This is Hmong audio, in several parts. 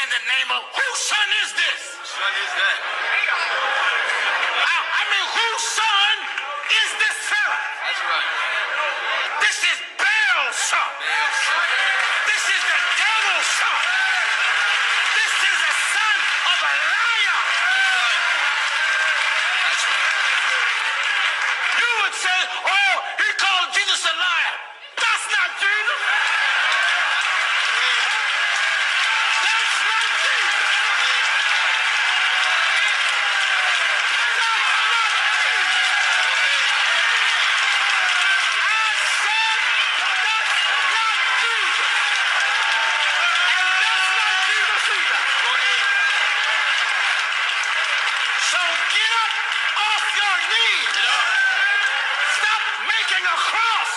In the name of whose son is this? Whose son is that? I, I mean, whose son is this Pharaoh? That's right. This is Baal's son. Baal's son. This is the devil's son. This is the son of a liar. That's right. You would say, oh, he called Jesus a liar. That's not Jesus. That's not Jesus. That's not Jesus. I said, that's not Jesus. And that's not Jesus either. So get up off your knees. Stop making a cross.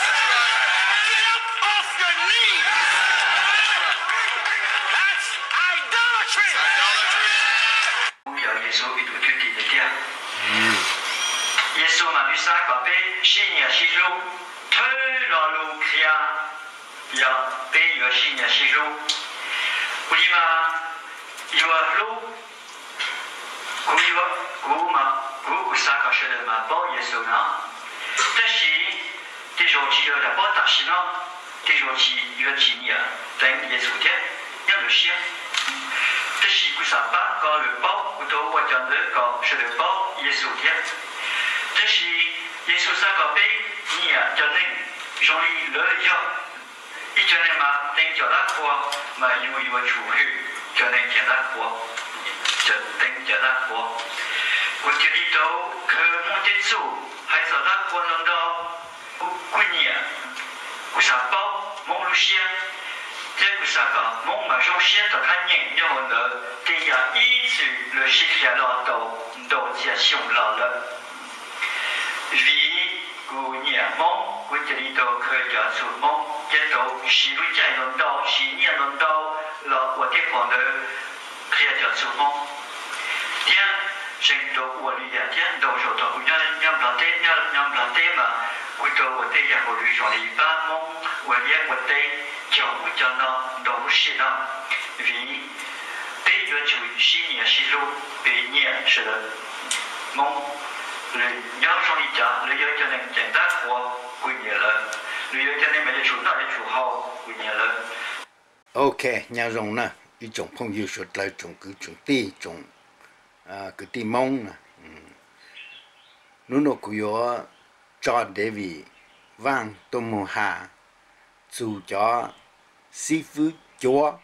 Get up off your knees. That's idolatry. Yog Yexus ib tug thwj tim tiag tiag. Yexus mas nws xav kom peb sib nyiam sib hlub, thawj lo lus qhia yog peb yuav sib nyiam sib hlub. Kuv li mas yuav hlub, kuv yuav, kuv mas, kuv, kuv xav kom sawv daws mas paub Yexus no. Tab sis tej zaum tsis yog tias paub tam sim no, tej zaum tsis, yuav tsis nyiam teev Yexus thiab nyob lawv siab. Tab sis kuv xav pab kom lawv paub, kuv tau ua cov ntawd kom sawv daws paub Yexus thiab. Tab sis Yexus xav kom peb nyiam cov neeg zoo li lawv yog. Ib cov neeg mas teev cov dab qhuas mas yus yuav tsum hwm cov neeg teev dab qhuas, cov teev cov dab qhuas. Kuv cia li tau khaws Hmoob tej txuj hais txog dab qhuas ntau ntau. Kuv, kuv nyiam, kuv xav paub Hmoob lub siab, thiab kuv xav kom Hmoob mas zoo siab rau thaj nyeem nyob hauv ntawd tej yam ib txwm lawv sib qhia los tau ntau txhiab xyoo los lawm. Vim kuv nyiam Hmoob, kuv cia li tau khaws cov txuj Hmoob, thiab tau siv lub caij ntau ntau, siv nyiaj ntau ntau los ua tej pom ntawd qhia cov txuj Hmoob. Thiab tseem tau ua lwm yam thiab ntau zaus thaum kuv nyob, nyob Nplog teb, nyob, nyob Nplog teb mas kuv tau ua tej yam hauj lwm zoo li pab Hmoob ua liaj ua teb, cog ub cog no ntau lub sij hawm no. Vim peb yuav tsum sib nyiam sib hlub, peb nyiam sawv daws. Hmoob, lawv nyob zoo li cas, lawv yog cov neeg ceev dab qhuas, kuv nyiam lawv. Lawv yog cov neeg mas yuav tsum noj yuav tsum haus, kuv nyiam lawv. Ok, nyob zoo na, ib tsoom phooj ywg suav dlawg, tsoom kwv tsoom tij, tsoom kwv tij Hmoob na. Hnub no kuv yuav tso David Vaj tuaj mus has txug cov xib fwb cuav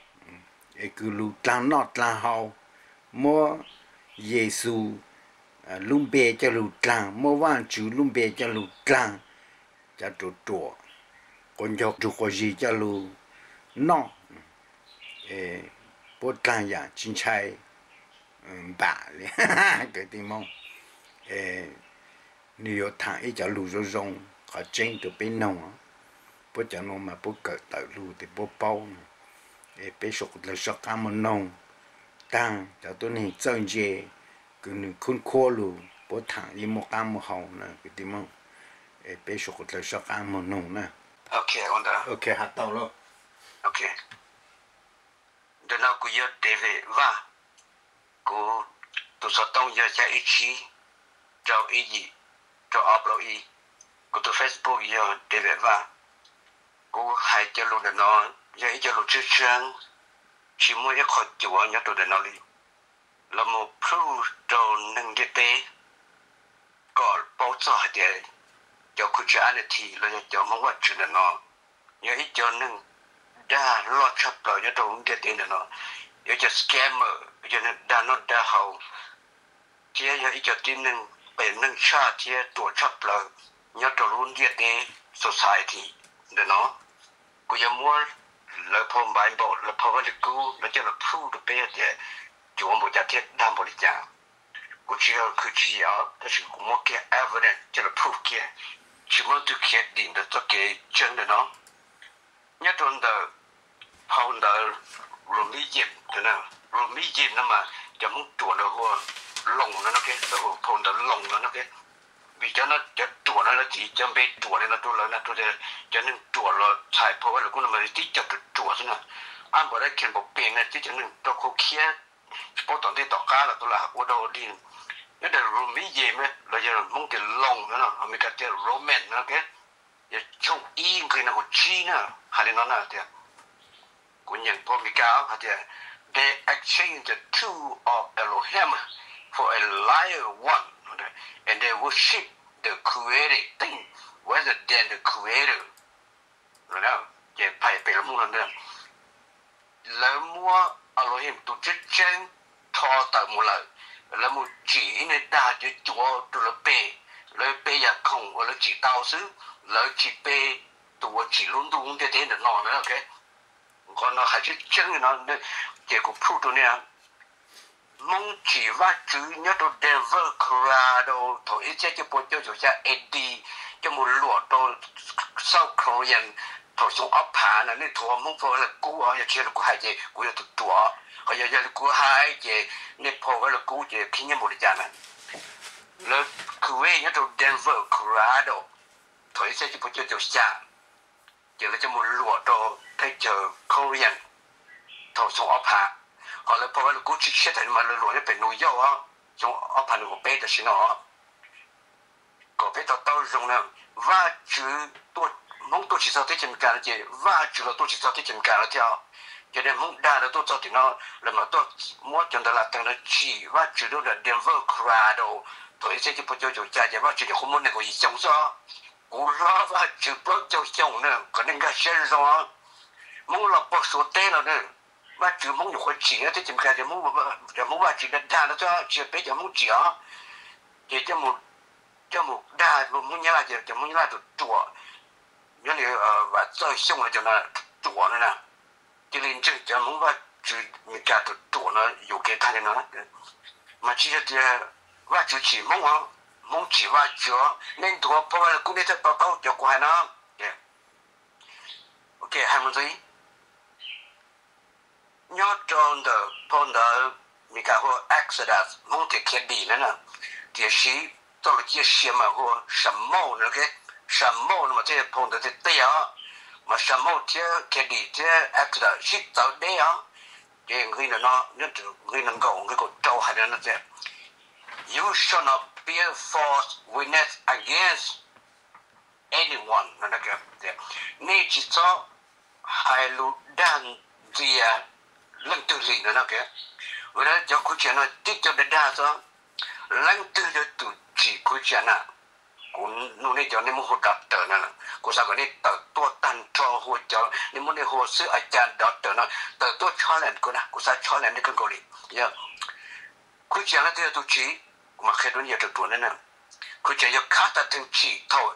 es kws lug dlaag noj dlaag haus, muab Yexus lub npe coj lug dlaag, muab Vaajtswv lub npe coj lug dlaag, cov ruam ruam, quas ncaug nrug quas zig coj lug noj, puab dlaag yaam tsi ntshai npaam li. Kwv tij Moob, nwg yuav thaam ib cov lug zoo zoo qhov tseeb rua peb noog. Puab cov nuav mas puab kawm tawm lug tes puab paub, es peb suav dlawg sab qaab muaj noog taag, cov tuab neeg txawj ntse kws nwg khub khuab lug puab thaam yeej muaj qaab muaj hau na kwv tij Moob. Es peb suav dlawg sab qaab muaj noog na. Ok, has tau lawm. Ntawm no kuv yog David Vaj, kuv tus xov tooj yog xya ib tsib rau ib yim rau ob plaub ib. Kuv tus Facebook yog David Vaj. Kuv hais cov lug ntawm no yog ib cov lug tseeb tseeb, tsis muaj ib qho cuav nyob rau ntawm no li. Los mus plhuj rau neeg ntiaj teb kom paub txog hais tias cov kws tsis ab na thi los yog cov Hmoob Vaj Tswv ntawm no yog ib cov neeg dag loj tshaj plaws nyob rau ntiaj teb ntawm no, yog cov scammer, yog neeg dag noj dag haus, thiab yog ib cov tib neeg qes neeg tshaj thiab ruam tshaj plaws nyob rau lub ntiaj teb society ntawm no. Kuv yuav muab lawv phau Npaiv Npaum, lawv phau Vaj Lug Kub, lawv coj los plhuj rau peb hais tias cuav npaum cas thiab dag npaum li cas. Kuv tsis yog khwv tswv yim os, tab sis kuv muab kiag evidence coj los proof kiag, tsis muaj leej twg khiav dim ntawm txoj kev tseeb ntawm no. Nyob rau ntawm phau ntawv Rumiyim, Rumiyim no mas cov Hmoob ruam lawv hu Loos no no, lawv hu phau ntawv Loos no no. Vim cov no cov ruam no lawv txiv cov npe ruam li no rau lawv na, rau cov neeg ruam los txhais phau Vajluskub no mas tib co ruam ruam xwb na. Ab npam dab khe npaum pem na tib cov neeg rau khau khiab tsis paub tom ntej tom qab los rau lawv ua dau dig. Nyob rau Rumiyim los yog Hmoob tias Loos no, Amelikas tias Roman no, yog tshooj ib nqe nees nkaum tsib na, hais li no na tias, kuv nyeem phau Amelikas hais tias, they exchange the truth of Elohim for a liar one, and they worship the created thing rather than the creator. Ces phais pem los mus no ntag, lawv muab Elohim tus tseeb tseeb rho tawm mus lawm, lawv mus tsim ib niag dag cuav cuav rau lawv pe, lawv pe yam khoom uas lawv tsim tau xwb, lawv tsis pe tus uas tsim lub ntuj ntiaj teb ntawm no na. Qhov no hais tseeb tseeb li no, ces kuv proof rau nej, Hmoob tsim Vajtswv nyob rau Denver, Colorado thaum ib txhiab cuaj pua cuaj caum xya A D coj mus luam rau South Korea thaum xyoo ob phav na. Nej thuav Hmoob phau Vajluskub os, yog tsis yog li kuv hais ces kuv yog tus ruam, ho yog yog li kuv hais ces nej phau Vajluskub ces khib nyiab npaum li cas na. Lawv khwv nyob rau Denver, Colorado thaum ib txhiab cuaj pua cuaj caum xya, ces lawv coj mus luam rau teb chaws Korea thaum xyoo ob phav. Ho lawv phau Vajluskub tshwj xeeb thaum mas lawv luam nyob pem New York xyoo ob phav nees nkaum peb tam sim no. Kom peb to taub zoo na, Vajtswv, Hmoob tuaj tsis txog teb chaws Amelikas no ces Vajtswv los tuaj tsis txog teb chaws Amelikas no thiab. Ces niag Hmoob dag lawv tuaj txog tim no, lawv mam tuaj muab cov ntawv Latees no tsim Vajtswv lub ntawm Denver, Colorado thaum ib txhiab cuaj pua cuaj caum xya ces Vajtswv nyuam qhuav muaj nees nkaum yim xyoo xwb. Kuv hlob Vajtswv plaub caug xyoo na, kom nej nkag siab zoo. Hmoob los puag Suav teb los na, Vajtswv Hmoob nyuam qhuav tsim teb chaws Amelikas, cov Hmoob Vajtswv dag dag no xwb, tsis yog peb cov Hmoob tsim os. Ces coj mus dag Hmoob Nyab Laj ces cov Hmoob Nyab Laj ruam ruam, nyob li Vam Txawj Xyooj no cov no ruam no na. Cia li ntseeg cov Hmoob Vajtswv Amelikas ruam ruam no yuam kev tag li no. Mas tsis yog tias Vajtswv tsim Hmoob os, Hmoob tsim Vajtswv os. Nej nthuav phau Vajluskub nej thiaj to taub cov kuv hais no. Ok, hais mus ntxiv. Nyob rau ntawm phau ntawv Amelikas hu ua Exodus, Hmoob tias Khiav Dim no na, tiam sis txoj lus ciaj sia mas hu ua Shamos no. Shamos no mas thiaj phau ntawv tiag tiag os. Mas Shamos thiab Khiav Dim thiab Exodus sib txawv deb os. Ces nqe ntawm no, nqe nees nkaum, nqe kaum rau hais no tias, You shall not bear false witness against anyone. Nej tsis txhob hais lus dag ntxias leej twg li no. Vim cov khuv tsiam no tib co dag dag xwb. Leej twg yog tus tsim khuv tsiam na? Kuv nug nej cov nej muab hu doctor no, kuv xav kom nej tawm tuaj tag nrho hu cov nej muab nej hu xwb a cas doctor no tawm tuaj challenge kuv na, kuv xav challenge nej kawg nkaus li. Yog khuv tsiam leej twg yog tus tsim, kuv mam qhia rau nej yog tus ruam na. Khuv tsiam yog Constantine tsim thaum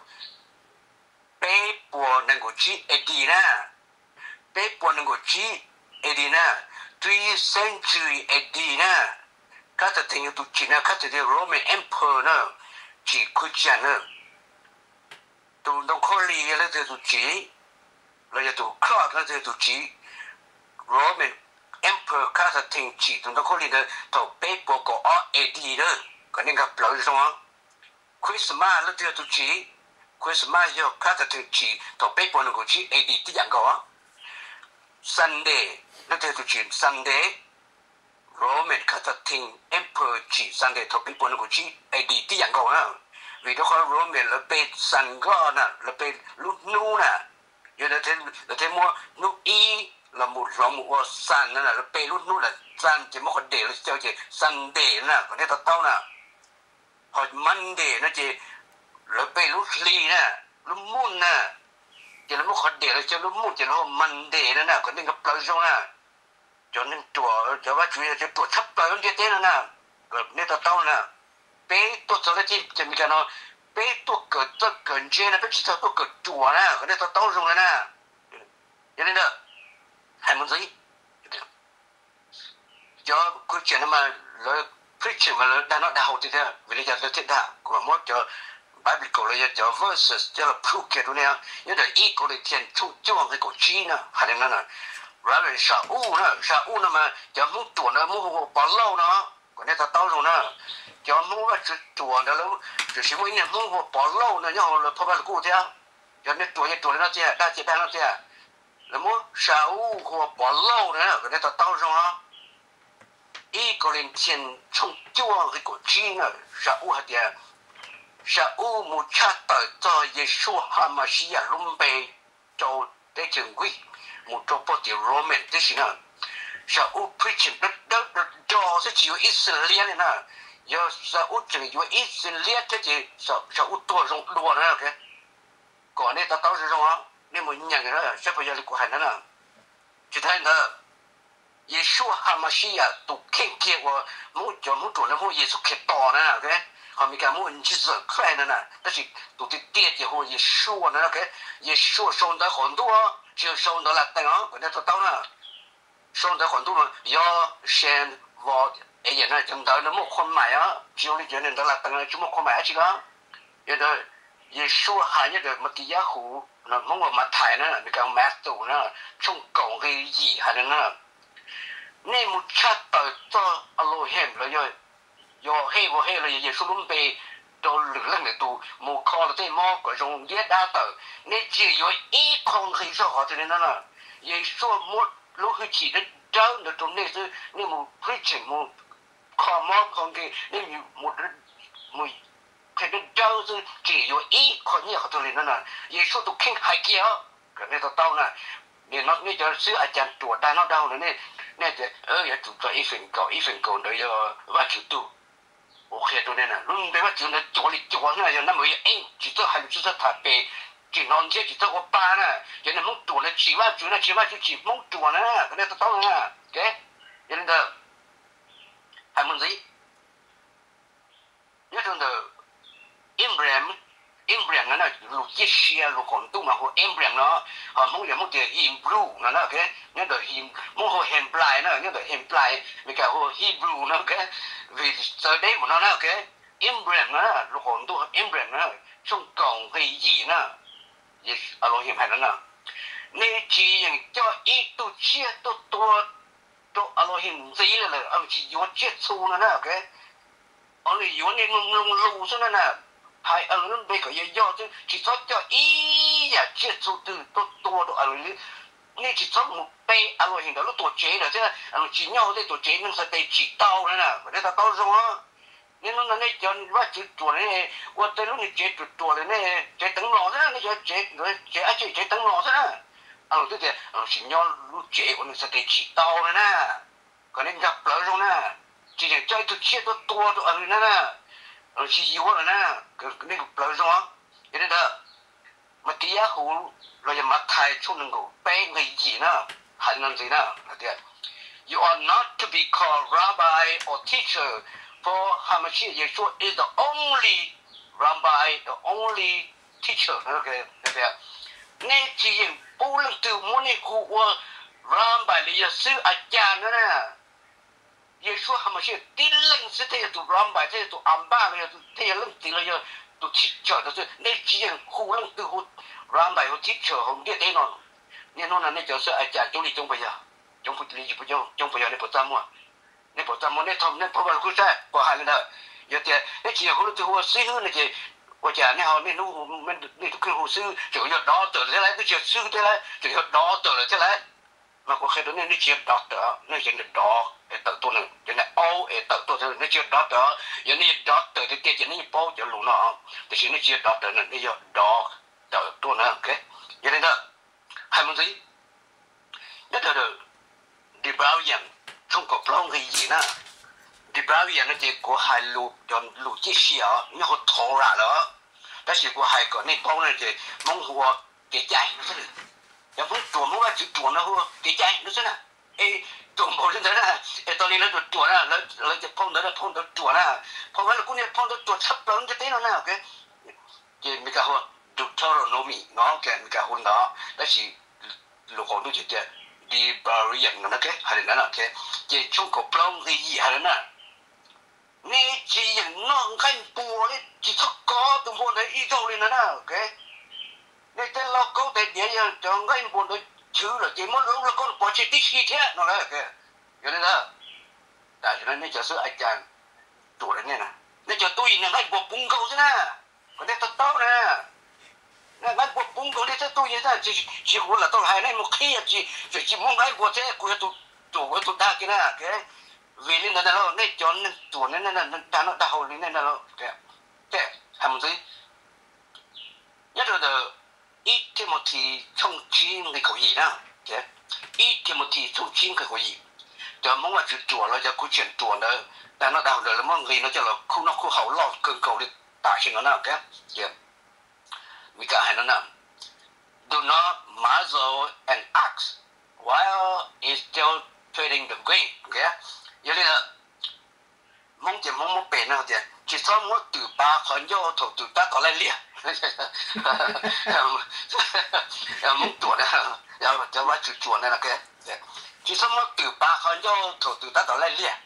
peb puas nees nkaum tsib A D na, peb puas nees nkaum tsib A D na, three century A D na. Constantine yog tus tsim na, Constantine Roman Emperor na, tsim khuv tsiam na. Tus ntoo khaub lig leej twg tus tsim, los yog tus cross leej twg tus tsim? Roman Emperor Constantine tsim tus ntoo khaub lig ntawd thaum peb puas kaum ob A D na, kom nej nkag plawv zoo. Christmas leej twg yog tus tsim? Christmas yog Constantine tsim thaum peb puas nees nkaum tsib A D tib yam nkaus. Sunday leej twg yog tus tsim? Sunday, Roman Constantine Emperor tsim Sunday thaum peb puas nees nkaum tsib A D tib yam nkaus na. Vim rau qhov Roman lawv pe Sun God na, lawv pe lub hnub na. Yog lawv thiaj muab hnub ib los mus hloov mus ua Sun na, lawv pe lub hnub lawm Sun ces muab qhov day los xyaw ces Sunday na, kom nej to taub na. Ho Monday no ces lawv pe lub hli na, lub moon na, ces lawv muab qhov day los xyaw lub moon ces lawv hu Monday no na, kom nej nkag plawv zoo na. Cov neeg ruam, cov vaj tswv yog cov ruam tshaj plaws lub ntiaj teb no na, kom nej to taub na. Peb tuaj txog teb chaws Amelikas no, peb tuaj kawm txawj kawm ntse na, peb tsis txog tuaj kawm ruam na, kom nej to taub zoo na. Yog li ntawd, hais mus ntxiv, cov khuv tsiam no mas lawv preaching mas lawv dag noj dag haus tiag thiab, vim li cas lawv thiaj dag? Kuv mam muab cov biblical los yog cov verses coj los proof kiag rau nej. Nyob ntawm ib Kauleethias tshooj cuaj nqe kaum tsib na hais li no na, Reverend Sa-uj na, Sa-uj no mas cov Hmoob ruam ntawd muab hu ua Pov Lauj no, kom nej to taub zoo na. Cov Hmoob Vajtswv ruam ntawd lawv, tiam sis muaj ib niag Hmoob hu ua Pov Lauj no nyob hauv lawv phau Vajluskub thiab. Cov niag ruam yeej ruam li no tiag, dag ces dag no tiag. Lawv muab Sa-uj hu ua Pov Lauj na, kom nej to taub zoo os. Ib Kauleethias tshooj cuaj nqe kaum tsib na, Sa-uj hais tias Sa-uj mus tshaj tawm txog Yeshua HaMashiach lub npe rau teb chaws Greek, mus rau pog tim Roman tib si na. Sa-uj preaching dawb dawb do do xwb, tsis yuav ib txwm liab li na. Yog Sa-uj tseem yuav ib txwm liab thiab ces Sa-uj tuag zoo dua na. Kom nej to taub zoo zoo, nej mus nyeem saib puas yog li kuv hais ntawd na. Tsis tas li ntawd, Yeshua HaMashiach tus kheej kiag uas Hmoob, cov Hmoob ruam lawv muab Yexus Khetos na, ho Meskas muab Jesus Christ na, tab sis tus tiag tiag ces hu ua Yeshua na. Yeshua sau ntawv qaum ntuj, tsis yog sau ntawv Latees os, kom nej to taub na. Sau ntawv qaum ntuj no yog Saint Paul, es yam no cov ntawv no muaj qhua maim os, tsis zoo li cov ntawv Latees tsis muaj qhua maim dab tsi li. Yog ntawd Yeshua hais nyob ntawm Mathais, Hmoob ua Mathais na, Meskas Matthew na, tshooj kaum nqe yim hais li no na, nej mus tshaj tawm txog Elohim los yog Yehauhej los yog Yeshua lub npe rau lwm leej lwm tus, mus kho lawv tej mob kom zoo liab dab tawm, nej tsis yuav ib qho nqi zog qhov twg li no na. Yeshua muab lub hwj chim dawb dawb ntawd rau nej xwb, nej mus preaching, mus kho mob kho nqi, nej mus qhia dawb dawb xwb, tsis yuav ib qho nyiaj qhov twg li no na. Yeshua tus kheej hais kiag, kom nej to taub na. Nej cov xib hwb a cas ruam dag noj dag haus ntawd, nej tias yuav tsum tso ib feem kaum, ib feem kaum ntawd yog Vajtswv tug. Kuv qhia rau nej na, lub npe Vajtswv ntawd cuav li cuav na, yog nab mus yog eej, tsis txawj hais lus, tsis txawj tham pem, tsis hnov nthiab tsis txawj ua pa na. Cov niag Hmoob ruam ntawd tsim Vajtswv na, tsim Vajtswv tsim Hmoob ruam na, kom nej to taub na. Yog li ntawd, hais mus ntxiv, nyob rau ntawm Abraham, Abraham no na, lus ciaj sia lus qaum ntuj mas hu Abraham no, ho Hmoob yog Hmoob tias Hebrew no na, nyob ntawm Hmoob hu Henplais na, nyob ntawm Henplais, Meskas hu Hebrew no, vim txawv deb mus no na. Abraham no, lus qaum ntuj Abraham no, tshooj kaum nqe yim na, Elohim hais no na, nej tsis yeem coj ib tug tsiaj tuaj tua rau Elohim ntxiv li lawm, tsis yuav tsiaj txhu no na. Elohim yuav nej mloog lus xwb na na, hais Elohim lub npe kom yog yog xwb, tsis txhob coj ib yam tsiaj txhu twg tuaj tua rau Elohim. Nej tsis txhob mus pe Elohim ntawm lub tuam tsev lawm thiab, tsis nyob hauv tej tuam tsev neeg xa tes tsim tau na na, kom nej to taub zoo. Nej hnub no nej cov Vajtswv ruam, nej ua tej lub niag tsev ruam ruam lawm, nej tsev teev mlom xwb, nej cov tsev, tsev ab tsi tsev teev mlom xwb na. Twb tias tsis nyob lub tsev uas neeg xa tes tsim tau na na, kom nej nkag plawv zoo na. Tsis yeem coj ib tug tsiaj tuaj tua rau Elohim na na, tsis yuav lawm na, nej nkag plawv zoo. Yog li ntawd, Mathais hu los yog Mathais tshooj nees nkaum peb nqe yim na, hais no ntxiv na, hais tias, You are not to be called rabbi or teacher, for Hamashiach Yeshua is the only rabbi, the only teacher. Nej tsis yeem pub leej twg muab nej hu ua rabbi los yog xib hwb a cas na na. Yeshua Hamashiach tib leeg xwb thiaj yog tus rabbi, thiaj yog tus anpa los yog thiaj yog leej txiv los yog tus teacher ntawd xwb. Nej tsis yeem hu leej twg hu rabbi hu teacher hauv ntiaj teb no. Niaj hnub no nej cov xib hwb a cas coob li coob puas yog? Coob li coob puas yog? Nej puas txaj muag? Nej puas txaj muag? Nej thaum nej pab vaj lug kub saib kuv hais li ntawd, yog tias nej tsis yeem hu leej twg hu ua xib hwb no ces ua cas nej ho niaj hnub nej tus kheej hu xib hwb, tseem yog doctor lawm thiab lauj, twb tsis yog xib hwb thiab lauj, tseem yog doctor lawm thiab lauj. Mas kuv qhia rau nej, nej tsis yog doctor, nej yog niag dov es tawm tuaj na, cov niag aub es tawm tuaj, nej tsis yog doctor. Yog nej yog doctor tiag tiag ces nej yeej paub cov lus no, tiam sis nej tsis yog doctor na, nej yog dov tawm tuaj na. Yog li ntawd, hais mus ntxiv, nyob rau Devarim tshooj kaum plaub nqe yim na. Devarim no ces kuv hais lus, cov lus ciaj sia os, nyob hauv Torah lawm, tab sis kuv hais kom nej paub no ces Hmoob hu ua kev cai no xwb. Cov Hmoob ruam, Hmoob Vajtswv ruam no hu ua kev cai no xwb na. Es ruam npaum li ntawd na, es tas li lawv ruam ruam na, lawv cov phau ntawv, phau ntawv ruam na, phau Vajluskub niag phau ntawv ruam tshaj plaws ntiaj teb no na. Ces Meskas hu Deuteronomy no, Meskas hu ntawd, tab sis lus qaum ntuj ces tias Devarim no, hais li ntawd. Ces tshooj kaum plaub nqe yim hais li na, Nej tsis yeem noj nqaij npua li, tsis txhob kov tus npua ntawd ib zaug li no na. Nej tej lauj kaub tais diav yog cov nqaij npua ntawd chwv lawm ces muab lub lauj kaub pov tseg tib si thiab no lawm. Yog li ntawd, tam sim no nej cov xib hwb a cas ruam li nej na, nej cov tub yim niag nqaij npua puv nkaus xwb na. Kom nej to taub na, nqaij npua puv nkaus nej thiab tub yim na, tsis kuv lam tau hais nej mus qhib tsis, tseem tsis muab nqaij npua thiab kuv yog tus ruam kuv yog tus dag kiag na. Vim li ntawd na los nej cov neeg ruam nej dag noj dag haus li nej na, hais mus ntxiv. Nyob rau ntawm ib Thimauthes tshooj tsib nqe kaum yim na, ib Thimauthes tshooj tsib nqe kaum yim, cov Hmoob Vaj Tswv ruam los cov Khub Tsiam ruam ntawd dag noj dag haus ntawd lawv muab nqe no coj los khuj noj khuj haus loj kawg nkaus li tam sim no na. Mis Kas hais no na, do not muzzle an ox while it's still treading the grain. Yog li ntawd, Hmoob ces Hmoob muab pem no tias tsis txhob muab twm pav qhov ncauj thaum twm tab tom laij liaj. Hmoob ruam, cov Vaj Tswv ruam na, tsis txhob muab twm pav qhov ncauj thaum twm tab tom laij liaj.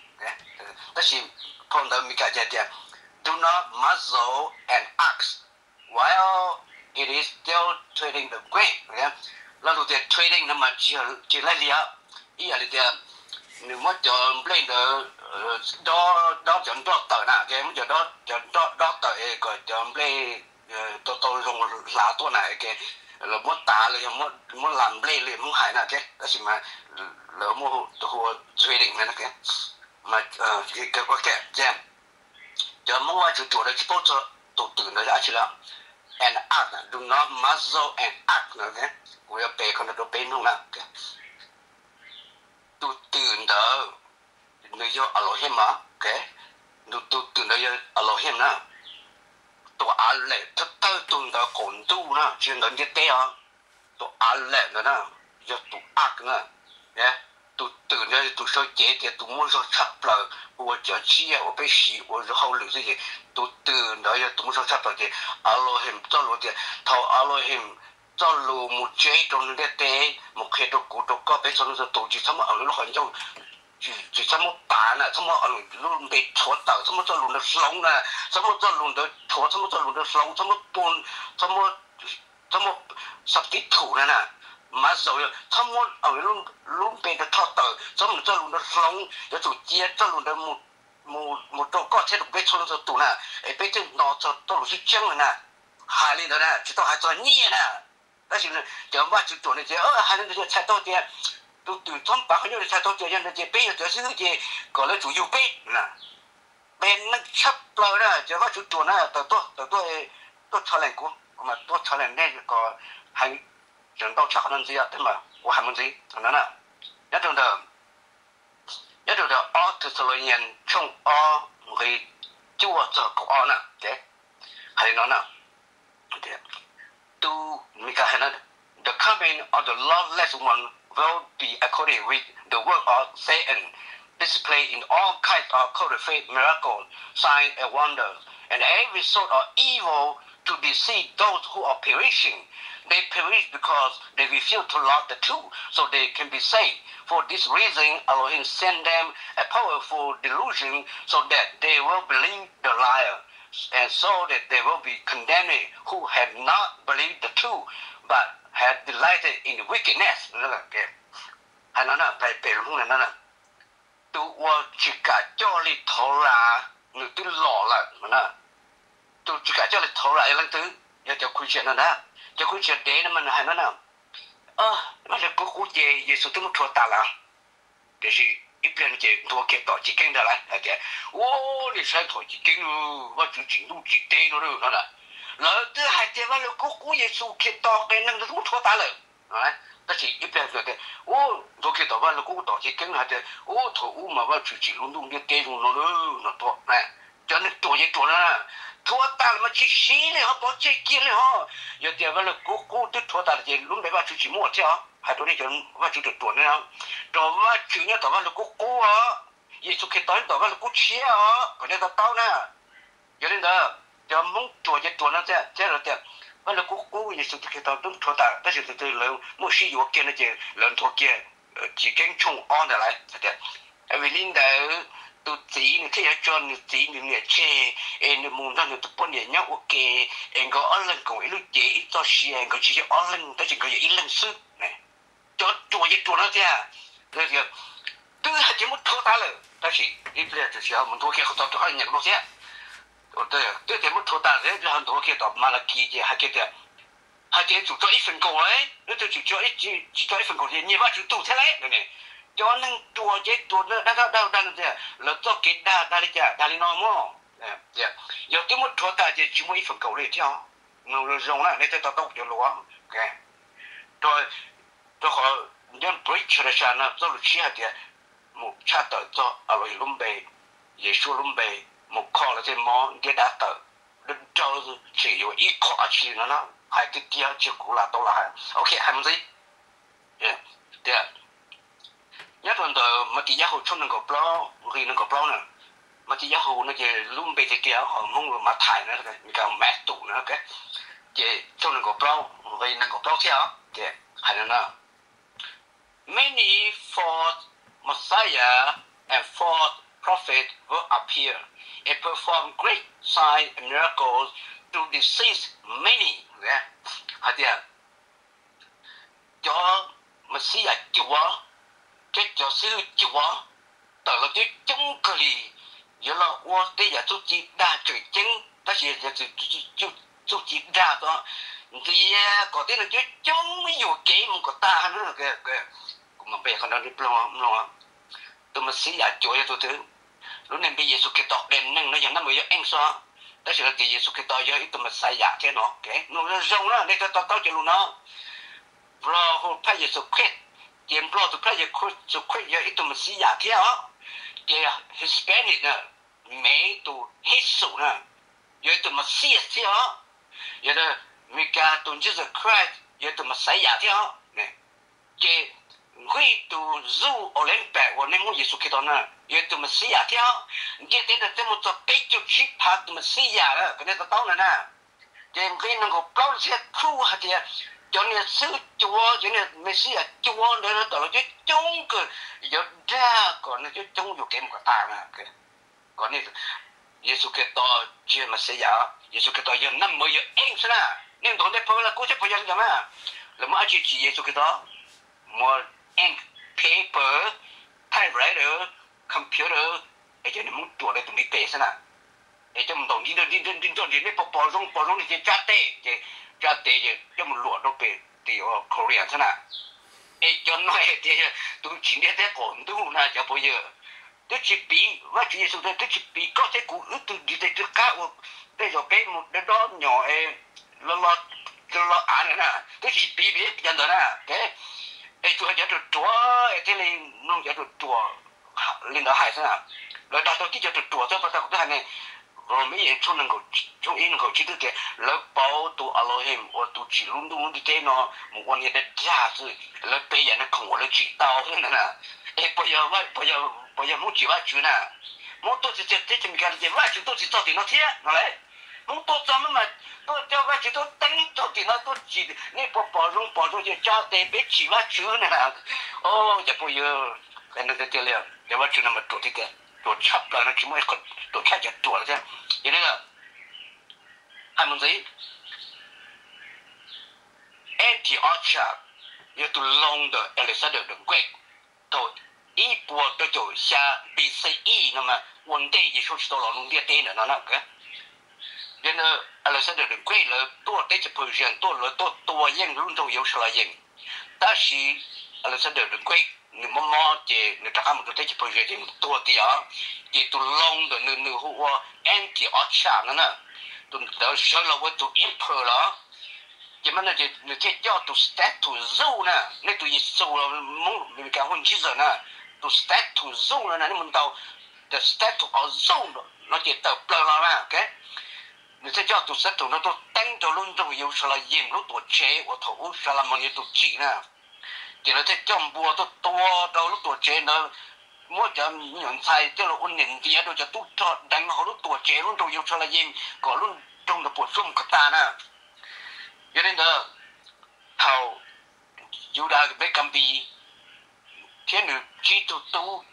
Tab sis phau ntawv Mis Kas ces tias do not muzzle an ox while it is still treading the grain. Lo lus tias treading no mas tsis laij liaj, ib yam li tias nws muab cov nplej ntawd dob, dob cov nroj tawm na, muab cov dob, cov nroj dob tawm es kom cov nplej tau tau zoo hlav tuaj na, lawv muab tav los yog muab las nplej li Hmoob hais na, tab sis mas lawv muab hu ua treading na. Cov Hmoob Vaj Tswv ruam lawv tsis paub txog tus twm ntawd yog dab tsi lawm. An ox, do not muzzle an ox no, kuv yuav pem qhov no rau peb mloog na. Tus twm ntawd nws yog Elohim, tus twm ntawd yog Elohim na. Tus Aleph thawj thawj tug ntawd qaum ntuj na, tsis yog ntawd ntiaj teb os. Tus Aleph ntawd na yog tus ox na. Tus twm ntawd yog tus sawv cev tias tus muaj zog tshaj plaws ua cov tsiaj uas peb siv ua hauj lwm xwb ces tus twm ntawd yog tus muaj zog tshaj plaws ces Elohim txoj lus tias thaum Elohim txoj lus mus tseb rau ntiaj teb mus qhia rau kuv rau koj peb txhua leej txhua tus tsis txhob muab Elohim lub qhov ncauj, tsis txhob muab pav na, txhob muab Elohim lub npe rhuav tawm, txhob muab txoj lus ntawd hloov na, txhob muab txoj lus ntawd rhuav, txhob muab txoj lus ntawd hloov, txhob muab, txhob muab substitute na na, muzzle, txhob muab Elohim lub npe ntawd rhuav tawm, txhob muab txoj lus ntawd hloov, yuav tsum cia txoj lus ntawd mus rau koj thiab rau peb txhua leej txhua tus na, es peb thiaj hnov txog txoj lus tseeb tseeb na. Hais li ntawd na tsis tau hais txog nyiaj na. Tab sis cov Vaj Tswv ruam no ces hais li ntawd ces txhais tau tias tus twm txhob pav qhov ncauj no txhais tau tias yog ntawd ces peb yog cov xib hwb ces kom lawv tsum yug peb. Peb neeg tshaj plaws na, cov Vaj Tswv ruam na, tawm tuaj, tawm tuaj, tuaj tshaj lees kuv, kuv mas tuaj tshaj lees nej kom hais tseem ntau tshaj qhov no ntxiv, tab mas kuv hais mus ntxiv no na. Nyob rau ntawm, nyob rau ntawm ob Thexalaunikee tshooj ob nqe cuaj txog kaum ob na, hais li no na. Tus Mis Kas hais no, the coming of the Lord's One will be according with the work of Satan, displayed in all kinds of counterfeit miracles, signs, and wonders, and every sort of evil to deceive those who are perishing. They perish because they refuse to love the truth, so they can be saved. For this reason, Elohim sent them a powerful delusion so that they will believe the liar, and so that they will be condemned who have not believed the truth, but have delighted in wickedness. Hais no na, pem lus Hmoob no na, tus uas tsis kam coj li thov las nws twb los lawm. Tus tsis kam coj li thov las yog leej twg? Yog cov Khub Tsiam no na. Cov Khub Tsiam dev no mas nws hais no na, Vaj Lwm Kub Qub ces Yexus twb muab rhuav tas lawm. Tiam sis ib pliag no ces nthuav kiag tom Chiv Keeb ntag lauj, hais tias, Ua, nej saib thaum Chiv Keeb, Vajtswv tsim ntuj tsim teb no no na. Lawv twb hais tias Vaj Lwm Kub Qub Yexus Khetos qias neeg ntawd twb muab rhuav tas lawm. Tab sis ib pliag tias, Ua, nthuav kiag tom Vaj Lwm Kub tom Chiv Keeb hais tias, Ua, thaum ub mas Vajtswv tsim lub ntuj ntiaj teb zoo no no tuaj. Cov neeg ruam ces ruam no, rhuav tas lawm mas tsis siv li ho pov tseg kiag li ho. Yog tias Vaj Lwm Kub Qub twb rhuav tas lawm ces lub npe Vajtswv tsis muaj thiab os. Hais rau nej cov Vajtswv ruam ruam ne, rau Vajtswv nyob tom Vaj Lwm Kub Qub os, Yexus Khetos nyob tom Vaj Lwm Kub Tshiab os, kom nej to taub na. Yog li ntawd, cov Hmoob ruam ces ruam no thiab, thiab lawv tias Vaj Lwm Kub Qub Yexus Khetos twb rhuav tas, tab sis tus twg lawv muaj sib yuav kiag no ces lawv nthuav kiag Chiv Keeb tshooj ob ntawd lawm hais tias, Vim li ntawd, tus txiv nws thiaj yuav tso nws txiv nws niam tseg, es nws mus nrog nws tus poj niam nyob ua ke, es nkawd ob leeg koom ib lub cev ib txoj sia, nkawd tsis yog ob leeg tab sis nkawd yog ib leeg xwb. Cov ruas ces ruas no tiag, twb hais tias muab rhuav tas lawm tab sis ib pliag tsis mus ntuav kiag qhov txos rau hauv nyias lub thiab. Twb tias muab rhuav tas, ib pliag ho ntuav kiag tom Malakis ces hais kiag tias, hais tias tsum tso ib feem kaum lawm, neb twb tsum tso, tsis tso ib feem kaum ces nyias Vajtswv tug thiab lawm. Cov neeg ruas ces ruas dag dag dag dag tias lawv txoj kev dag dag li cas dag li no mog. Yog twb muab rhuav tas ces tsis muaj ib feem kaum li thiab. Mloog zoo zoo na, nej thiaj to taub cov lus. Rau qhov nyob British no txoj lus tshiab hais tias mus tshaj tawm txog Alohim lub npe, Yeshua lub npe, mus kho lawv tej mob ntiab dab tawm, dawb dawb tseem yuav ib qho dab tsi li no na. Hais tiag tiag tsis kuv lam tau lam hais. Ok, hais mus ntxiv. Tias nyob rau ntawm Matis Yaj Hau tshooj nees nkaum plaub nqe nees nkaum plaub na, Matis Yaj Hau no ces lub npe tiag tiag ho Hmoob ua Mathais na, Meskas Matthew na, ces tshooj nees nkaum plaub nqe nees nkaum plaub thiab ces hais no na, Many false Messiah and false prophet will appear and perform great signs and miracles to deceive many. Hais tias cov Mexiyas cuav thiab cov xib hwb cuav tawm los coob coob kawg li, yuav los ua tej yam txuj ci dag tseem ceeb tab sis yog txuj ci dag txom ntxias kom tib neeg coob coob yuam kev mus kom tag. Kuv mam npe qhov no mloog, tus Mexiyas cuav yog tus twg? Lub npe Yexus Khetos qhia neeg no yog nab mas yog eej xwb, tab sis lawv tias Yexus Khetos yog ib tug Mexiyas thiab no. Mloog zoo zoo na, nej thiaj to taub cov lus no. Nplog hu Phaj Yexus Khetos, ces Nplog tus Phaj Yexus Khetos yog ib tug Mexiyas thiab os. Ces Hispanic na, Mev tus Hesus na, yog ib tug Mexiyas thiab os. Yog Meskas tus Jesus Christ yog ib tug Mexiyas thiab os. Ces nqi tus zuj Olympic uas nej muab Yexus Khetos na, yog ib tug Mexiyas thiab os. Ntiaj teb no twb muaj txog peb caug tsib phav tus Mexiyas lawm, kom nej to taub no na. Ces nqi nees nkaum plaub thiab txhub hais tias cov niag xib hwb cuav, cov niag Mexiyas cuav ntawd tawm los coob coob kawg, yuav dag kom neeg coob coob yuam kev mus kom tag na. Kom Yexus Khetos tsis yog Mexiyas, Yexus Khetos yog nab mas yog eej xwb na. Nej ntaus ntej phav la kub thiab phav yog li ntawd mas, lawv muaj dab tsi tsim Yexus Khetos? Muaj ink, paper, typewriter, computer, es cov niag Hmoob ruam li tus ntiv tes xwb na. Es coj mus ntaus nti nrog nti nrog nti nrog nti, nej pom pom zoo pom zoo li ces tsa tes, ces tsa tes ces coj mus luam rau pem tim Korea xwb na. Es cov no hais tias yog tus tsim ntiaj teb qaum ntuj na cov phooj ywg, twb tsis piv Vajtswv Yexus, twb tsis piv koj thiab kuv wb tug ntiv tes rwg qab uas tej zaum peb mus dob dob nyom los los av na, twb tsis piv pem cov ntawd na. Es tsuas yog cov ruam ruam es thiaj li mloog cov ruam ruam li ntawd hais xwb na. Lawv dag tau tib cov ruam ruam xwb, pas tas kuv twb hais ne, Romiyees tshooj ib nees nkaum tsib twb tias lawv pauv tus Elohim uas tus tsim lub ntuj lub ntiaj teb no mus ua niag dag dag xwb, lawv pe yam niag khoom uas lawv tsim tau xwb na. Es puas yog Hmoob tsim Vajtswv na? Hmoob tuaj txog teb chaws Amelikas no ces Vajtswv tuaj txog tim no thiab no lauj. Hmoob tuaj txog mas tuaj coj Vajtswv tuaj teeb txog tim no tuaj tsim, nej puas pom zoo pom zoo ces tsa tes peb tsim Vajtswv na. Cov phooj ywg, tiag tiag li, cov Vajtswv no mas ruam tiag tiag, ruam tshaj plaws no tsis muaj ib qho ruam tshaj cov ruam lawm thiab. Yog li ntawd, hais mus ntxiv, Antiochus yog tus loos ntawm Alexander the Great thaum ib puas rau caum xya B C E no mas ua ntej Yexus tsis tau los lub ntiaj teb ntawm no na. Yog li ntawd Alexander the Great lawv tuaj teb chaws Persia tuaj, lawv tuaj tua yeej lub nroog Yeluxalees. Tab sis Alexander the Great nws mob mob ces nws rov qab mus rau teb chaws Persia ces nws tuag tiag. Ces tus loos ntawm nws, nws hu ua Antiochus no na, tus ntawd sawv los ua tus emperor los. Ces mas no ces nws thiaj coj tus statue zoo na, nej tus Yexus Hmoob Amelikas hu Jesus na, tus statue zoo no na, nej mus ntaus the statue of zoo no ces tawm plaws los na. Nws thiaj coj tus statue no tuaj teeb rau lub nroog Yeluxalees lub tuam tsev uas thaum ub Xalamon yog tus tsim na. Ces lawv thiaj coj npua tuaj tua rau lub tuam tsev ntawd, muab cov me nyuam ntxhais coj los ua niam ntiav rau cov tub rog deev hauv lub tuam tsev lub nroog Yeluxalees kom lub nroog ntawd puas tsuaj mus kom tag na. Yog li ntawd, thaum Yudas Mekambis thiab nws tsib tug tub,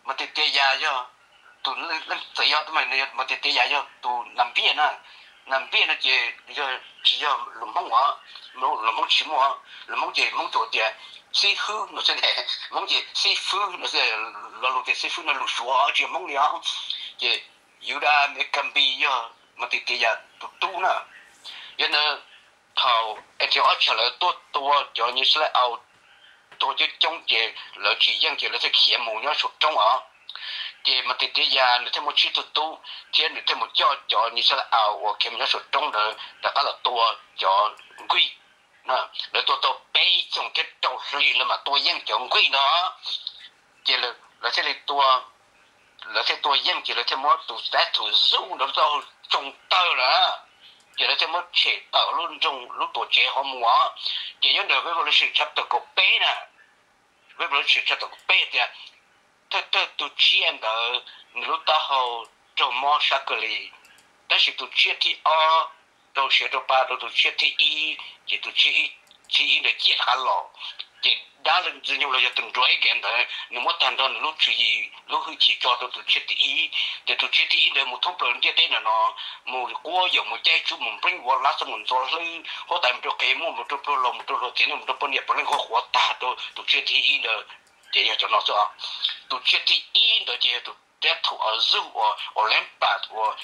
mas tiag tiag yog tus leej txiv yog tus mas tias tias yog tus nas npiaj na. Nas npiaj no ces yog tsis yog lus Hmoob os, lus Hmoob tsis muaj. Lus Hmoob ces Hmoob tsuas tias xib fwb no xwb ne. Hmoob ces xib fwb no xwb, lo lus tias xib fwb no lus Suav tsis yog Hmoob li os. Ces Yudas Mekabis yog mas tias tias yog tus tub na. Yog ntawd thaum Antiokos lawv tuaj tua cov Yixalayees tuag coob coob ces lawv tsis yeej ces lawv thiaj khiav mus nyob saum roob os. Ces mas tias tias yog nws thiaj muaj tsib tug tub thiab nws thiaj mus coj cov Yixalayees uas khiav mus nyob saum roob ntawd rov qab los tua cov nkuj. Lawv tua tau peb xyoos thiab rau hli lawv mam tua yeej cov nkuj no. Ces lawv thiaj li tua, lawv thiaj tua yeej ces lawv thiaj muab tus statue zoo ntawd tau tsoo tawg lawm. Ces lawv thiaj muab tshem tawm lub nroog lub tuam tsev qhov muag. Ces nyob ntawm Revelation chapter kaum peb na, Revelation chapter kaum peb tias thawj thawj tus tsiaj ntawd nws lub taub hau raug mob sab kawg li, tab sis tus tsiaj thib ob rau siav rau pa rau tus tsiaj thib ib, ces tus tsiaj thib ib ntawd ciaj rov qab los. Ces dab Ntxwg Nyoog los yog tus dragon ntawd nws muab tag nrho nws lub tswv yim lub hwj chim tso rau tus tsiaj thib ib, ces tus tsiaj thib ib ntawd mus thoob plaws ntiaj teb no no, mus quab yaum mus caij tsuj mus nplej ua lab xab mus ntxo hlwb huab tais mus rau qe muaj mus rau pluag laus mus rau hluas txiv neej mus rau poj niam puav leej quaj quav tag rau tus tsiaj thib ib ntawd. Ces yog cov no xwb. Tus tsiaj thib ib ntawd ces yog tus tsiaj thum Azus uas Olimpas uas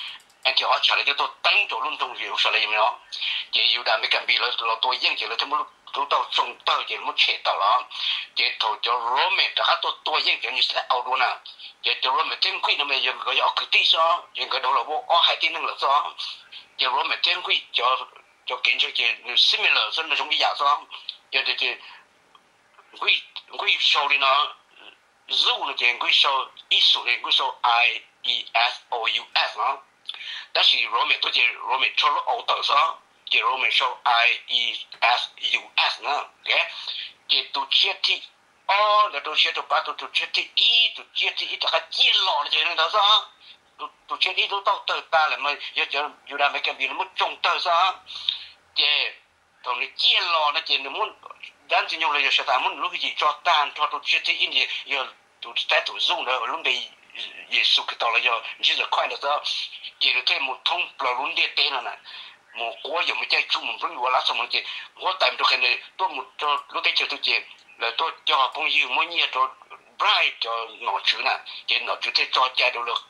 Antiokos lawv coj tuaj teeb rau lub nroog Yeluxalees no. Ces Yudas Mekabis lawv los tua yeej ces lawv thiaj muab lub taub hau tsoo tawg ces muab tshem tawm los. Ces thaum cov Roman rov qab tuaj tua yeej cov Yixalayees dua na, ces cov Roman thiab nkuj no mas yog nkawd yog ob kwv tij xwb, ces nkawd dhau los ua ob haiv tib neeg lawm xwb. Ces Roman thiab nkuj, cov kev ntseeg ces nws similar xwb, nws zoo ib yam xwb. Yog tias nkuj sau li no, Zeus no ces nkuj sau, Isus no nkuj sau I E S O U S no, tab sis Roman tuaj ces Roman rho lub O tawm xwb, ces Roman sau I E S U S na. Ces tus tsiaj thib ob ntawd rau siav rau pa rau tus tsiaj thib ib, tus tsiaj thib ib rov qab ciaj los no ces li ntawd xwb. Tus tsiaj thib ib lub taub hau tawg tas lawm mas yog cov Yudas Mekabis lawv muab tsoo tawg xwb. Ces thaum nws ciaj los no ces nws muab, dab Ntxwg Nyoog los yog Satas muab nws lub hwj chim tso tag nrho rau tsiaj thib ib ntawd, yog tus statue zoo ntawd lub npe Yexus Khetos los yog Jesus Christ ntawd xwb. Ces nws thiaj mus thoob plaws lub ntiaj teb no na, mus quab yaum mus caij tsuj mus nplej ua lab xab mus ces huab tais mus rau qe ntawd tuaj mus rau lub teb chaws twg ces lawv tuaj cog phooj ywg muab nyiaj rau bribe cov nom tswv na, ces nom tswv thiaj tso cai rau lawv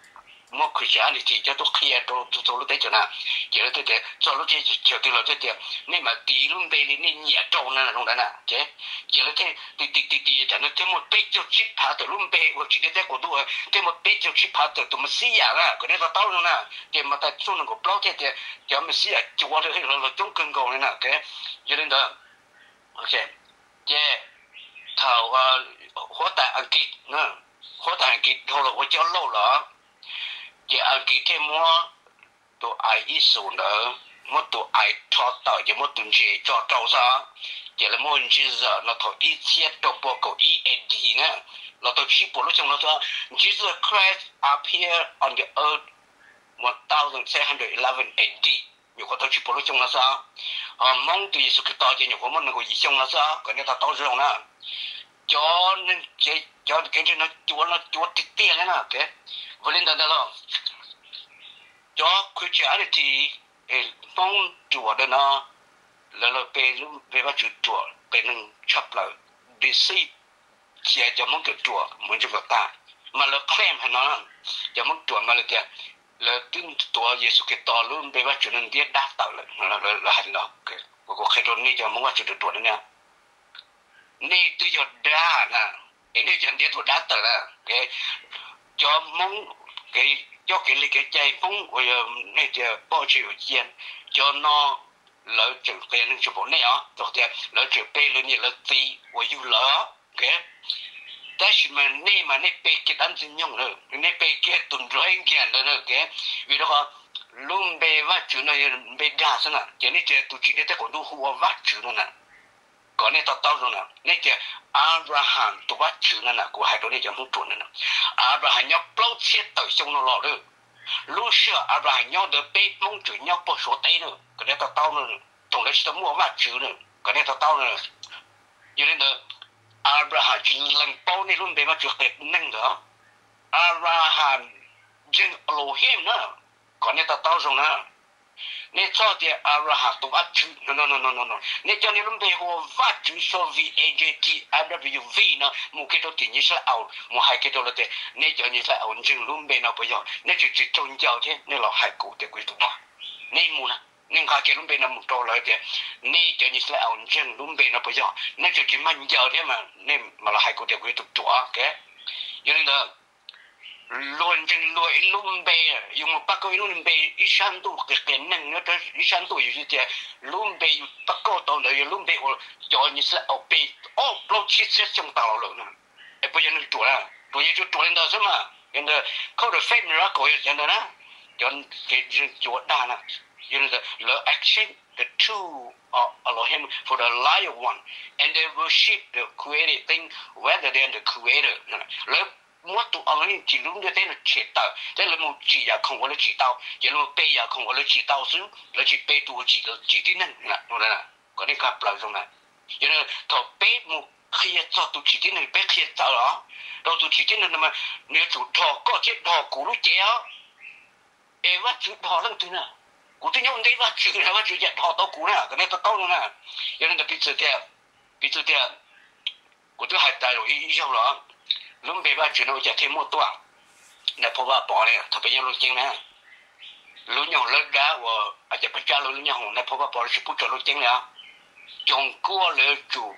muab Christianity coj tuaj qhia rau txhua txhua lub teb chaws na. Ces lawv thiaj tias txog lub teb chaws twg los thiaj tias nej mam tis lub npe li nej nyiam rau na zoo ntawd na. Ces lawv thiaj tis tis tis tis tas nws thiaj muaj peb caug tsib phav tawm lub npe uas tsim ntiaj teb qaum ntuj, thiaj muaj peb caug tsib phav tawm tus Mexiyas na, kom nej to taub zoo na. Ces Mathais tshooj nees nkaum plaub thiaj tias cov Mexiyas cuav los coob kawg nkaus li na. Yog li ntawd, ces thaum huab tais Askiv, huab tais Askiv dhau los ua cov lauj lawm, ces Askiv thiaj muab tus ais Isus ntawd, muab tus ais rho tawm ces muab tus ntses tso rau xwb. Ces lawv muab Jesus no thaum ib txhiab rau pua kaum ib A D na, los tau tsib puas lub xyoo no xwb. Jesus Christ appeared on the earth one thousand seven hundred eleven A D, nyuam qhuav tau tsib puas lub xyoo no xwb. Hmoob tus Yexus Khetos ces nyuam qhuav muaj nees nkaum yim xyoo no xwb, kom nej to taub zoo na. Cov, cov kev ntseeg no cuav no cuav tiag tiag li na. Vim li ntawd ntag los cov Christianity, Hmoob ruam ntawm no, lawv los pe lub npe Vajtswv ruam, pe neeg tshaj plaws, DC cia cov Hmoob ruam ruam mus ntseeg kom tag. Mas lawv claim hais no, cov Hmoob ruam mas lawv tias lawv twb tuav Yexus Khetos lub npe Vajtswv no ntiab dab tawm lawm, lawv hais li no. Kuv qhia rau nej cov Hmoob Vajtswv ruam ruam no na, nej twb yog dab na, es nej cov ntiab tuav dab tawm na. Cov Hmoob, cov kev li kev cai Hmoob uas yog nej tias poj ntse yuav cia, cov no lawv tseem qia neeg tsis npaum nej os, rau qhov tias lawv tseem pe lawv niam lawv txiv uas yug lawv. Tab sis mas nej mas nej pe kiag dab Ntxwg Nyoog na, nej pe kiag tus nrog ib nkiag ntawd na. Vim rau qhov lub npe Vajtswv no yog npe dag xwb na, ces nej tias tus tsim ntiaj teb qaum ntuj hu ua Vajtswv no na. Kom nej to taub zoo na, nej tias Abraham tus Vajtswv no na, kuv hais rau nej cov Hmoob ruam na, Abraham nyob plaub txhiab tawm xyoo no los lawm. Lub sij hawm Abraham nyob ntawd peb Hmoob tseem nyob puag Suav teb na, kom nej to taub na. Thaum ntawd tsis tau muaj Vajtswv na, kom nej to taub na. Yog li ntawd, Abraham tsis lees paub nej lub npe Vajtswv qias neeg ntawd. Abraham ntseeg Elohim na, kom nej to taub zoo na. Nej txhob tias Abraham tus Vajtswv no, nej coj nej lub npe hu ua Vajtswv so V A J T I W V no mus kiag rau tim Yixalayees, mus hais kiag rau lawv tias nej cov Yixalayees ntseeg lub npe no puas yog? Nej tsis tsis raug ncaws thiab nej los hais kuv tias kuv yog tus dag. Nej mus na, nej nqa kiag lub npe no mus rau lawv tias nej cov Yixalayees ntseeg lub npe no puas yog? Nej tsis tsis mag ncaws thiab mas nej mam los hais kuv tias kuv yog tus ruam. Yog li ntawd, luag ntseeg luag ib lub npe, yus mus pab kauj ib lub npe ib sab ntuj qias qias neeg nyob rau ib sab ntuj, yus tias lub npe yus pab kauj tau ntawd yog lub npe uas cov Yixalayees pe ob plaub tsib txhiab xyoo tas los lawm na. Es puas yog neeg ruam na? Ruam yeej tsuas ruam li ntawd xwb mas. Yog ntawd, called the fake miracle yog cov ntawd na, cov ntseeg cua dag na. Yog li ntawd lawv exchange the true Elohim for the liar one, and they worship the created thing rather than the creator. Lawv muab tus Elohim tsim lub ntiaj teb no tshem tawm thiab lawv mus tsim yam khoom uas lawv tsim tau, ces lawv mus pe yam khoom uas lawv tsim tau xwb, lawv tsis pe tus uas tsim tib neeg. Kom nej nqa plaws zoo na. Yog li thaum peb mus qhia txog tus tsim tib neeg, peb qhia txawv los rau tus tsim tib neeg no mas nws yuav tsum dhos koj thiab dhos kuv lub cev os. Es Vajtswv dhos leej twg na? Kuv twb nyob ua ntej Vajtswv na, Vajtswv cas dhos tau kuv na? Kom nej to taub no na. Yog li ntawd piv txwv tias, piv txwv tias kuv twb hais tas ib zaug los, lub npe Vajtswv no ua cas thiaj muaj tuaj? Nais phoo Vaj Pov ne, thaum peb nyob Looj Ceeb na, lub nyoob hoom lawv dab uas a cas pes tsab lub nyoob hoom Nais phoo Vaj Pov lawv tsis pub tso Looj Ceeb li os. Coom Kuaj lawv tsum,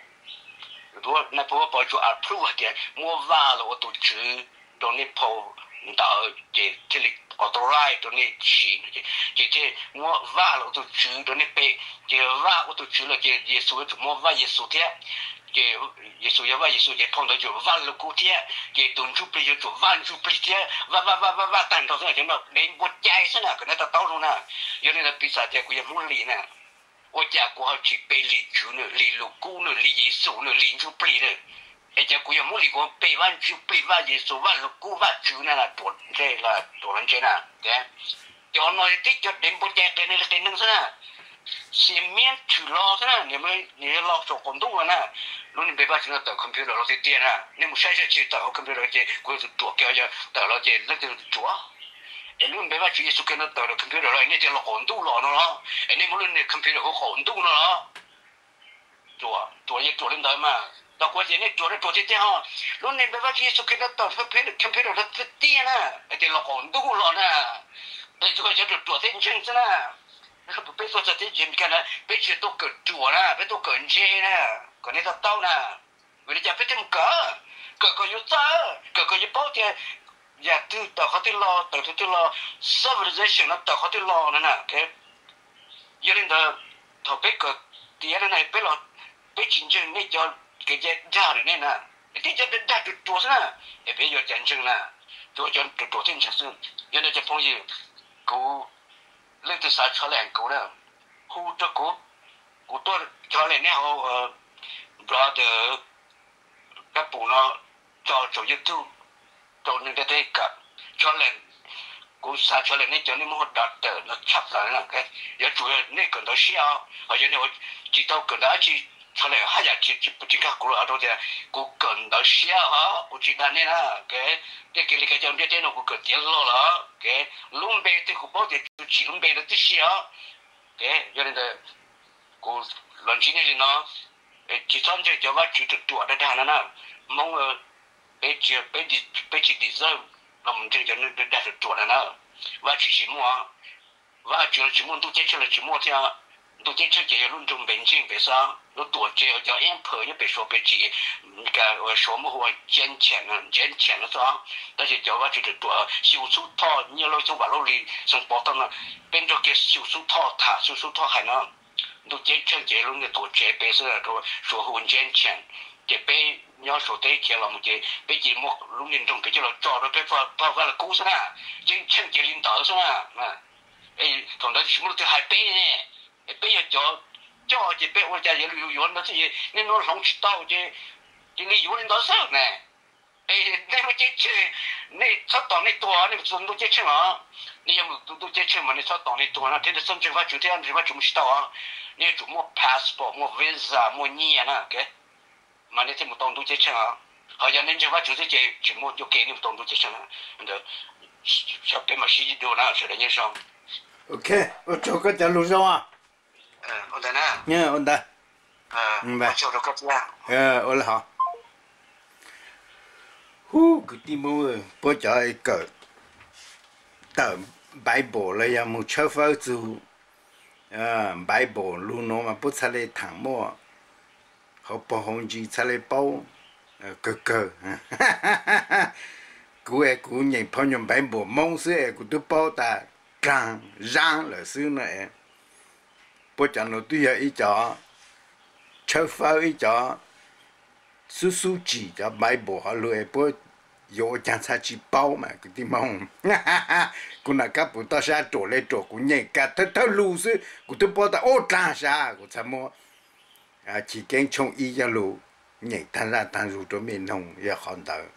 Nais phoo Vaj Pov tsum approve hais tias muab Vaj los ua tus tswv rau nej phau ntawv ces thiaj li authorize rau nej siv, ces thiaj muab Vaj los ua tus tswv rau nej pe. Ces Vaj ua tus tswv lawm ces Yexus yuav tsum muab Vaj Yexus thiab. Ces Yexus yog Vaj Yexus ces phau ntawv yuav tsum Vaj Lug Kub thiab, ces tus Ntsuj Plig yuav tsum Vaj Ntsuj Plig thiab, Vaj Vaj Vaj Vaj Vaj tag nrho xwb na, cov no dev npua cai xwb na, kom nej to taub zoo na. Yog li ntawd piv xam tias kuv yog Hmoob Lis na, ua cas kuv ho tsis pe Lis Tswv na, Lis Lug Kub na, Lis Yexus na, Lis Ntsuj Plig na? Es cas kuv yog Hmoob Lis kuv pe Vaj Ntsuj Plig, Vaj Yexus, Vaj Lug Kub, Vaj Tswv na, ruam ntse los ruam los ntse na. Cov no tib cov dev npua cai qias neeg li qias neeg xwb na. Xiam miab tshwm los xwb na, nws yog los saum qaum ntuj los na. Lub npe Vajtswv no tawm computer los tiag tiag na, nej mus saib saib tsis tawm hauv computer ces kuv yog tus ruam kiag, yog tawm los ces leej twg yog tus ruam? Es lub npe Vajtswv Yexus Khetos tawm los computer los nej tias los qaum ntuj los no los, es nej muab lub npe computer hu qaum ntuj no los? Ruam, ruam yeej ruam li ntawd mas, tau kuv tias nej ruam, nej ruam tiag tiag ho. Lub npe Vajtswv Yexus Khetos tawm computer los tiag tiag na, es tias los qaum ntuj los na. Es tsuas cov ruam ruam thiaj ntseeg xwb na. Peb tuaj txog teb chaws Amelikas na, peb tsis tuaj kawm ruam na, peb tuaj kawm ntse na, kom nej to taub na. Vim li cas peb thiaj mus kawm? Kawm kom yuav txawj, kawm kom yuav paub tias yam twg tawm qhov twg los, tawm qhov twg los, civilization no tawm qhov twg los no na. Yog li ntawd, thaum peb kawm tiav no na, peb los, peb tsis ntseeg nej cov kev cai dag lawm nej na, tib cov dag ruam ruam xwb na, es peb yuav cas ntseeg na? Tsuas cov ruam ruam thiaj ntseeg xwb. Yog li cov phooj ywg, kuv, leej twg xav tshaj lees kuv na, hu rau kuv, kuv tuaj tshaj lees nej hauv brother Kab Pum no tso saum YouTube rau neeg ntiaj teb kawm. Tshaj lees, kuv xav tshaj lees nej cov nej muab hu doctor no tshaj plaws na. Yuav tsum yog nej kawm ntawv siab os, ho yog nej tsis tau kawm ntawv dab tsi, tshaj lees haj yam tsis nkag kuv los rau tias kuv kawm ntawv siab os, kuv tsis dag nej na. Tej kev li kev cai ntiaj teb no kuv kawm tiav log lawm. Lub npe twg kuv paub tias tsis tsim lub npe ntawd tib si os. Yog li ntawd, kuv los ntsib nej li no, tsis txhob ntseeg cov vaj tswv ruam ruam dag dag no na. Hmoob, peb tsis, peb tsis deserve los mus ntseeg cov neeg dag dag ruam ruam no na. Vaj tswv tsis muaj, Vaj tswv los tsis muaj, ntuj ceeb tsheej los tsis muaj thiab. Ntuj ceeb tsheej ces yog lub nroog npe ntseg pem xwb, lub tuam tsev uas cov emperor nyob pem Suav pem tsim, Suav muab hu ua Jane Chang, Jane Chang no xwb. Tab sis cov vaj tswv ruam ruam Xyu Xub Thoj, Nyiaj Lauj, Xyoob Vam, Lauj Lis, Xeev Pov Thoj no, peb nrog kiag Xyu Xub Thoj tham, Xyu Xub Thoj hais no, ntuj ceeb tsheej ces lub niag tuam tsev pem xwb, Suav hu Jane Chang. Ces peb nyob Suav teb khiav los mus ces peb cia li muab lub niag nroog pem coj los tso rau peb pog Vaj Lug Kub xwb na. Ceeb tsheej ces li ntawd xwb na. Thaum ntawd tsis muaj leej twg hais peb ne. Peb yog cov coj ces peb ua cas yuav yuav ntawd xwb, nej nuav hloov tsis tau ces cia li yuav li ntawd xwb ne. Nej lub ceeb tsheej, nej txhob tos nej tuag, nej mus tus ntuj ceeb tsheej los. Nej yuav mus tus ntuj ceeb tsheej mas nej txhob tos nej tuag no thiab, nej txhob ntseeg Vaj tswv thiab, ntseeg Vaj tswv mus tsis tau. Nej yuav tsum muaj passport, muaj visa, muaj nyiaj na, mas nej thiaj mus tau ntuj ceeb tsheej os. Ho yog nej ntseeg Vaj tswv xwb ces tsis muaj ncua ke nej mus tau ntuj ceeb tsheej na. Ntawd Ok, ua tsaug koj cov lus zoo os. Ua ntawd, ua li hov. Hub, kwv tij Hmoob, puab cov kawm tawm Bible los yog mus tshawb fawb txug Bible lug nuav mas puab txhaj le thaam muaj hauv paug hauv ntsis txhaj le paub kawg kawg. Kuv es kuv nyeem phau nyuam Bible Moob xwb es kuv twb paub tas dlaag zaab lawm xwb no. Puab cov nuav twb yog ib cov tshawb fawb, ib cov xub xub tsim cov Bible hov lug es puab yuav ua caag txhaj tsi paub mas kwv tij Hmoob. Kuv nam kab pum toj sab ruam le ruam kuv nyeem kag thawj thawj lug xwb kuv twb paub tas ua dlaag sab, kuv txhaj muab Chiv Keeb tshooj ib coj lug nyeem taag zaj taag zug rua mej noog yog qhov ntawd.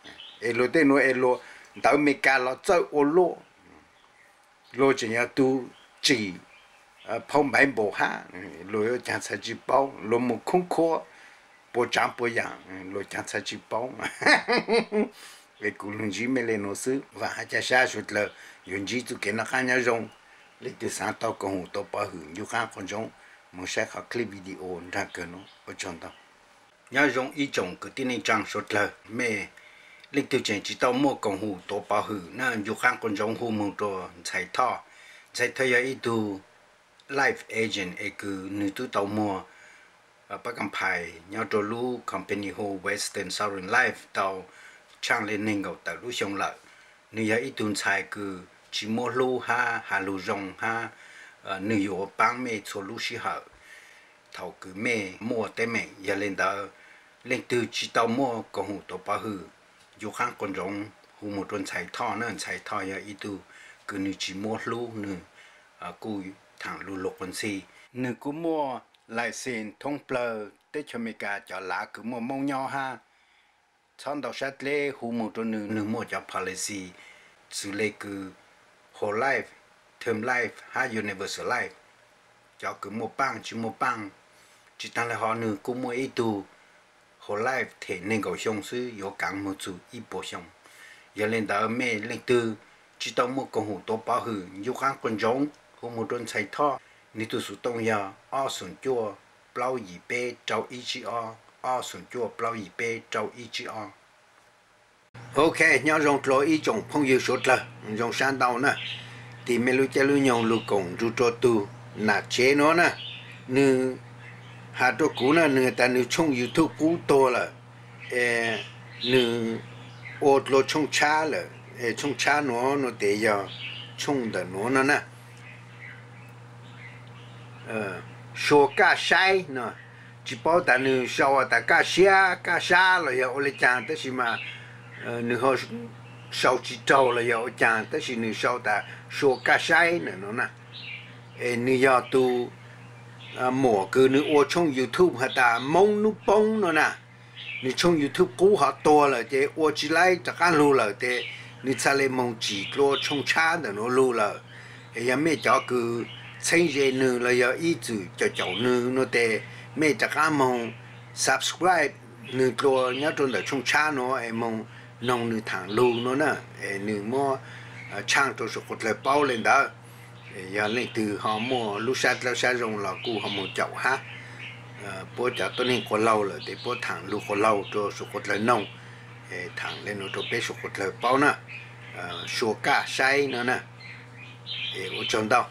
Es luag tej nuav es luag ntawv Amelikas los txawj ua luaj, luag tseem yog tug tsim phau Bible hab, luag yuav caag txhaj tsi paub, luag mus khoob khuab puas tsaav puas yaam luag caag txhaj tsi paub. Es kuv lug ntsib mej le nuav xwb, vaam hab ca sab suav dlawg yuav ntsib txuj kev noj qaab nyob zoo. Leej twg xaav tau koom haum tau pov hwm ncu qaab quas ntsoov, moog saib qhov clip video nraag kawg nuav. Ua tsaug ntau. Nyob zoo ib tsoom kwv tij neej tsaa suav dlawg, mej leej twg tseem tsi tau muaj koom haum tuav pov hwm na, ncu qaab quas ntsoov hu moog rua ntxhais Thoj. Ntxhais Thoj yog ib tug life agent es kws nwg twb tau muag pab kam phais nyob rua lub company hu Western Sovereign Life tau tshaaj le neeg nkaum tawm lub xyoo lawm. Nwg yog ib tug ntxhais kws tsi muab hlub hab has lug zoo hab nwg yuav paab mej txhua lub sij hawm thaum kws mej muaj teeb meem. Yog le ntawd, leej twg tsi tau muaj koom haum tuav pov hwm, ncu qaab quas ntsoov hu moog rua ntxhais Thoj na. Ntxhais Thoj yog ib tug kws nwg tsi muab hlub, nwg kuj thaam lug lug quas ntxhi. Nwg kuj muaj license thoob plawg teb chaws Amelikas cov lav kws muaj Moob nyob hab. Txhob ntau sab dleb, hu moog rua nwg, nwg muaj cov policy xws le kws whole life, term life hab universal life. Cov kws muaj paaj tsi muaj paaj. Tsi taag le hov nwg kuj muaj ib tug whole life them neeg nkaum xyoo xwb yuav kaav moog txug ib puas xyoo. Yog le ntawd mej leej twg tsi tau muaj koom haum tuav pov hwm, ncu qaab quas ntsoov hu moog rua ntxhais Thoj. Nwg tug xuv tooj yog ob xoom cuaj plaub yim peb rau ib tsib ob, ob xoom cuaj plaub yim peb rau ib tsib ob. Ok, nyob zoo dlua ib tsoom phooj ywg suav dlawg, zoo sab ntau na. Tig mej lub caij lub nyoog lug koom nrug rua tug nam tsev nuav na. Nwg has rua kuv na, nwg tas nwg tshooj YouTube qub tuag lawm, nwg ua dlua tshooj tshab lawm, tshooj tshab nuav nuav tes yog tshooj ntawm nuav no na. Sua Kaj Saib no, tsi paub tas nwg sau tas Kaj Siab Kaj Sab los yog ua le caag, tab sis mas nwg ho sau tsi raug los yog ua caag, tab sis nwg sau tas Sua Kaj Saib ntawm no na. Es nwg yog tug muam kws nwg ua tshooj YouTube has tas Moob Nub Poob no na. Nwg tshooj YouTube qub hov tuag lawm ces ua tsi laib rov qaab lug lawm tes nwg txhaj le moog tsim dlua tshooj tshab ntawm nuav lug lawm. Es yog mej cov kws txheeb ze nwg los yog ib txwm caum caum nwg no tes mej rov qaab moog subscribe nwg dlua nyob rua ntawm tshooj tshab nuav es moog noog nwg thaam lug nuav na. Es nwg muab tshaaj rua suav quas dlawg paub le ntawd. Yog leej twg ho muaj lub sab dlawb sab zoo los kuj ho moog caum hab. Puab cov tuab neeg quas laug lawm tes puab thaam lug quas laug rua suav quas dlawg noog, thaam le nuav rua peb suav quas dlawg paub na. Sua Kaj Saib no na. Ua tsaug ntau.